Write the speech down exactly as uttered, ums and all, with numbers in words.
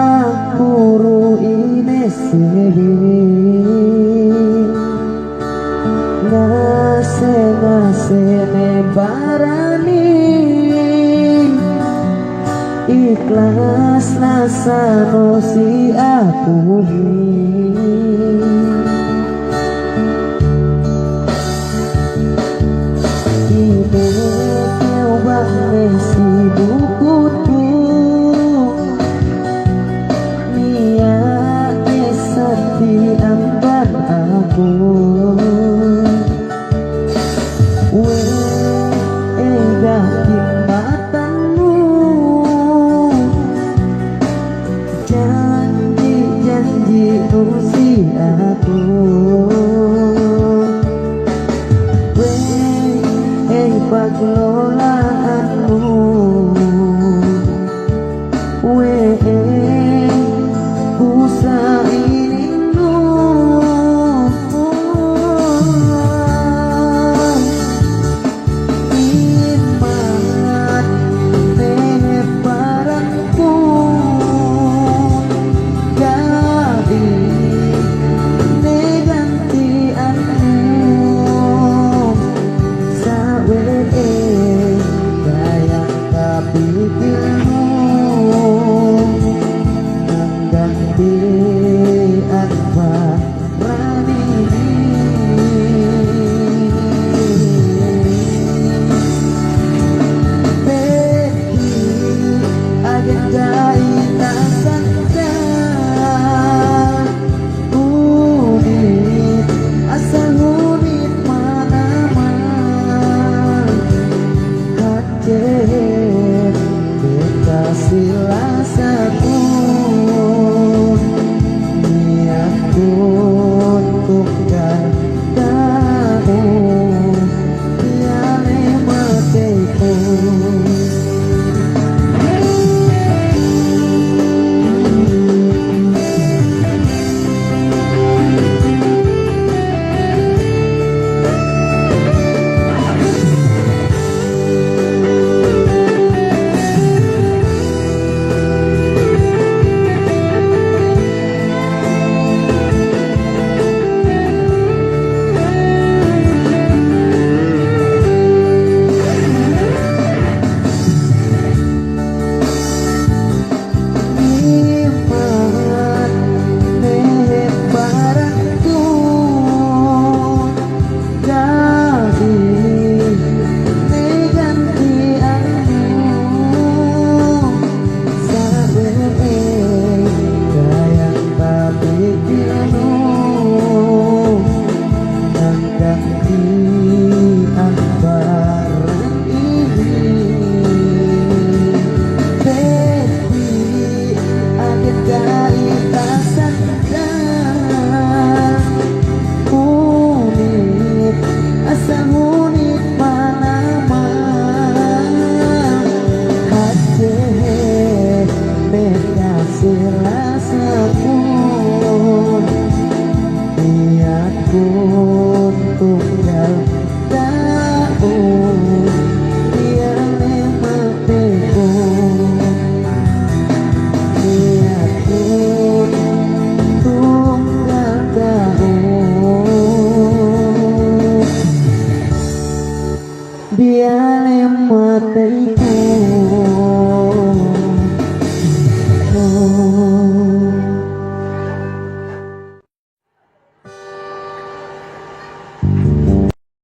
Akuru inesebe, ngase-ngase ne barani, ikhlas lasano si apui. Ide keu bangesi bukuku, nia esan ti amban aku. Weh, ega kimbatan. Janji-janji usi aku. Weh, eh, paglolaanmu. Weh, eh, usaha ini. Iman nehe parangku, gadis ne gantianku, sawe'e dayang tapikirku, manggantian pa Kekasih lasaku, niatku untuk kamu, tiada matiku. Nimat nehe parangku, gadis ne gantianku, sawe'e dayang tapikirku, manggantian parang ini. Baby, agen kaita sandang, hunit, asa hunit manaman. Hate, meh kasih rasaku, niatku tunggal